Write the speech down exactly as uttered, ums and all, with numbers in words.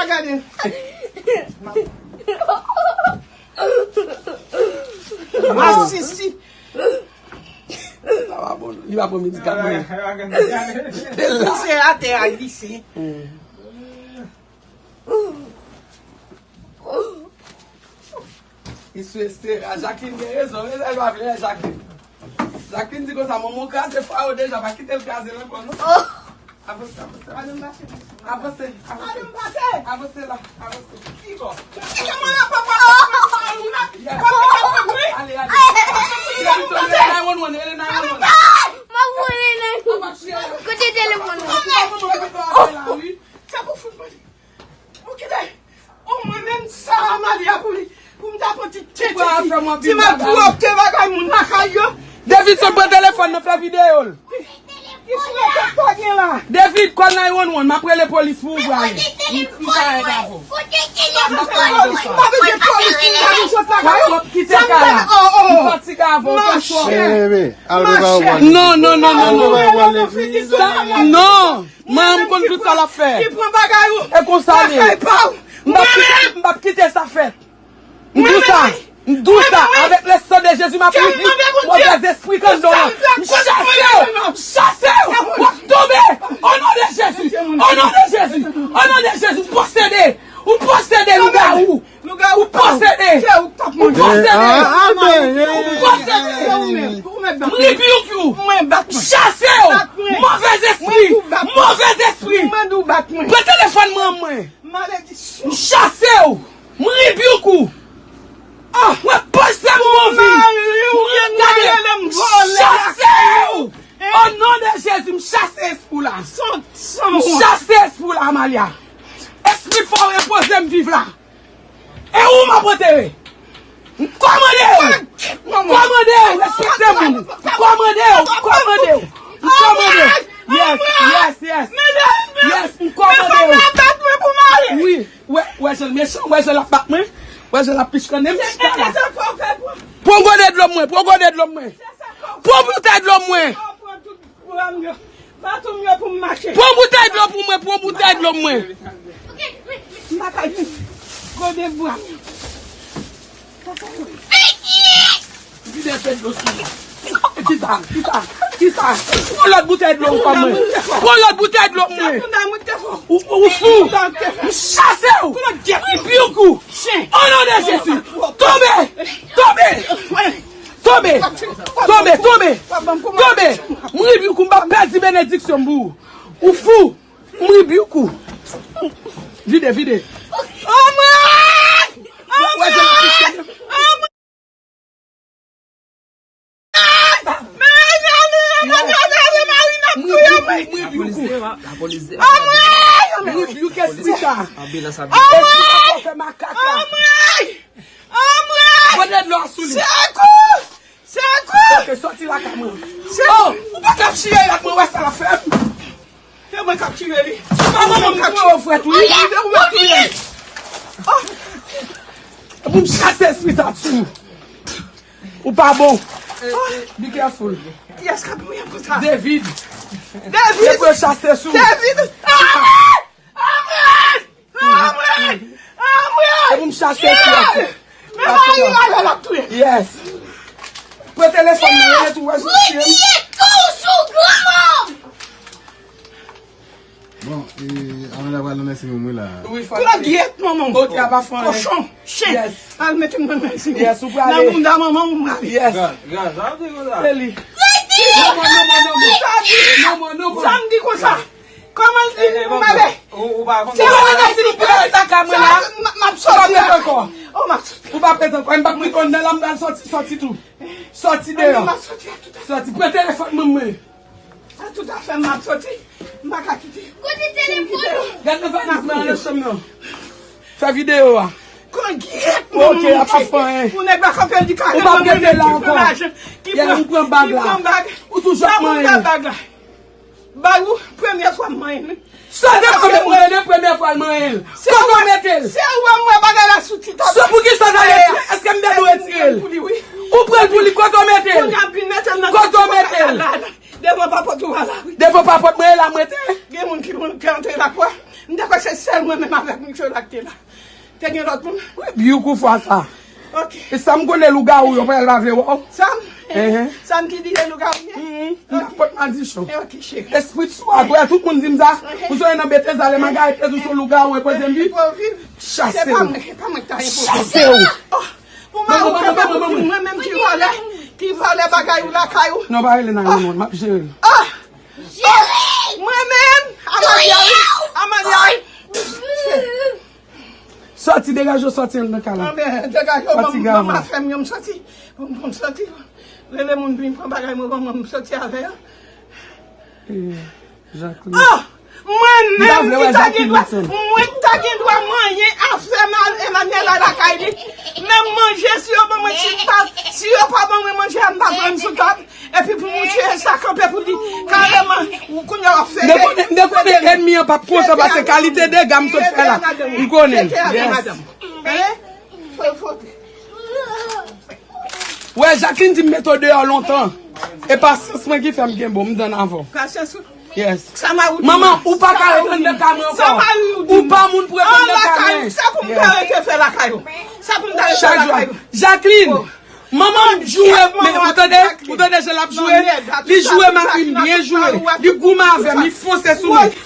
Gade. Masisi. Sa va bon. Li pa pran medikaman. Li se atè a, li se. Li sou estera. Jacqueline gen rezon. Rezon, l pa vle Jacqueline. Jacqueline di konsa, manman w kraze fwa yo deja, pa kite l kraze l ankò, non. Avanse, avanse, avanse. Avanse, avanse. Avanse la, avanse. Ki bò? Ale, ale. Rele nine one one, rele nine one one. Kote telefòn nan? Se pou fout mwen. Ou kite. O mwen menm sa Amalia pou li. Pou m ta pran ti tete ti, ti matwòpte bagay moun lakay yo. David sot pran telefòn nan, fè videyo l. Ki frè tèt pa gen la? David, call nine one one, m ap rele polis pou ou prale. M m pa rete avè w. M pa bezwen polis pou m ta vin sot lakay yo. Kite kay la. M fatige avè w. Machè. Bebe, al prepare w pral. Non, non, non, non, non. Non. Manman m konn tout sa l ap fè. Ki pran bagay ou. E konsa l ye. M p ap kite, m p ap kite sa fèt. M di w sa. M di w sa. Avèk le sang de Jésus, m ap repli movèz espri k anndan w lan. M chase w. M chase w. W ap tonbe. O non de Jezi. O non de Jezi. O non de Jezi. M posede. Ou posede lougawou. Ou posede. Ou posede. Ou posede. M rebuke ou. M chase w. Movèz espri. Movèz espri. Pran telefòn manman mwen. M chase w. M rebuke ou. Mwen poze m anvi. Gade. M chase w. O non de Jezi, m chase espri w la. M chase espri w la, Amalia. Espri fò w repoze m viv la. E ou m ap antere? M kòmande w! M kòmande w! Respekte moun! M kòmande w! M kòmande w! M kòmande w! Yes, yes, yes! Yes, m kòmande w! Wi, wè, wè jan l mechan, wè jan l ap bat mwen, wè jan l ap pichkannen m chita la. Pran gode dlo mwen, pran gode dlo mwen! Pran boutèy dlo mwen! Pran boutèy dlo pou mwen, pran boutèy dlo pou mwen. M pa ka jwenn gode bwa m. Vide se dlo sou mwen. Kisa? Kisa? Kisa? Pran lòt boutèy dlo pou mwen. Pran lòt boutèy dlo pou mwen. Ou, ou fou. M chase w. M rebuke ou. O non de Jezi. Tonbe. Tonbe. Tonbe! Tonbe! Tonbe! Tonbe! M rebuke ou, m pa pèdi benediksyon m pou ou. Ou fou! M rebuke ou. Vide, vide. Anmwey! Anmwey! Anmwey! M rebuke ou. M rebuke espri sa. Espri sa fè makak la. Anmwey! Anmwey! Pote dlo a sou li. Sekou! Sekou! Ok, soti lakay mwen. Sekou! Oh, ou pa ka chire l ak mwen, wè sa l ap fè m. Se mwen k ap chire li. Se pa manman m k ap chire w, frèt, wi. Se ou k ap chire li. Oh! Pou m chase espri sa sou ou. Ou pa bon. Be careful. Kiyès k ap mwen pou sa? David. David! Se pou yo chase sou ou. David! Ah! Anmwey! Anmwey! Anmwey! E pou m chase espri a. Men mari m avè l ap touye. Yes. Pran telefòn nan, rele tou, wè sou chyen. Bon, e, Amanda pral nan mèsi menm wi la. Wi, fò l ale. Kochon, chen. Yes. Al mete m nan mèsi. Yes, ou prale. Nan bounda manman ou m prale. Yes. Se li. Non, non, non, non, non. Non, non, non, non. Sa m di konsa. Kòman l di nou male? Se ou menm ki di l prale lakay mwen la. M ap soti ankò. Ou pa prete ankò. M p ap rete anndan la, m pral soti, soti tou. Soti deyò. Soti, pran telefòn mwen mwen. Sa tout afè m ap soti. M pa ka kite. Kote telefòn ou? Gad nan valiz mwen nan chanm nan. Fè videyo a. Konn gyèt moun. Ok, ap ap fè anyen. Ou nèg la kanpe di kaka. Ou p ap rete la ankò. Yè ou pran bag la. Ou toujou ap manyen. Bag ou, premye fwa m manyen l. Sa te konbyen moun ede premye fwa l manyen l? Kote w mete l? Se ou wè m wè bagay la sou ti tab. Se poukisa w ta retire? Èske m te dwe retire l? Ou pran l pou li, kote w mete l? Kote w mete l? Devan papòt ou a la, wi. Devan papòt mwen e la mwen te. Gen moun ki, ki antre lakwa. M te Paske sèl mwen menm avèk misye la ki te la. Te gen lòt moun? Wi, byou kou fwa sa. Ok. E sa m konnen lougawou yo pral lave wè w. Sa m? Enhen. Sa m ki di se lougawou ye? Mhm. M ap pot madichon. Ok, cheri. Espri sou a, wè tout moun di m sa. Ou sonje nan Betezda lè Magali te di w se lougawou e poze m vi. Chase w. Se pa mwen, se pa mwen ki ta enpoze. Chase w. Oh, pou mari w kapab di mwen menm ki vòlè, ki vòlè bagay ou lakay ou. Non, pa rele nine one one, m ap jere l. Oh! Mwen menm, Amalia wi, Amalia wi. Sòti, degaje w sòti anndan kay la. Anben, degaje w, ban m afè m yo, m sòti. M sòti. Rele moun vin pran bagay mwen ban mwen, m sòti avè yo. Jacqueline. Oh! Mwen menm ki ta gen dwa, mwen ki ta gen dwa manyen afè Emmanuela lakay li. Menm manje, si yo ban mwen ti pat, si yo pa ban mwen manje a, m pa pran l sou tab. Epi pou mouche sa kanpe pou di kareman, ou kounye a w ap fete. M te konnen, m te konnen ènmi an p ap kontan paske kalite dega m sot fè la, m konnen l. Yes. Wè, Jacqueline di m mete w deyò lontan. E pasyans mwen ki fè m kenbe w, m tann avè w. Pasyans ou? Yes. Manman, ou pa ka ret anndan kay mwen ankò. Ou pa moun pou ret anndan kay mwen. Sa pou m ta rete fè lakay ou. Sa pou m ta rete fè lakay ou. Chak jou. Jacqueline, manman m joure, men ou tande, ou tande jan l ap joure? Li joure mari m byen joure. Li goumen avè m, li fonse sou mwen.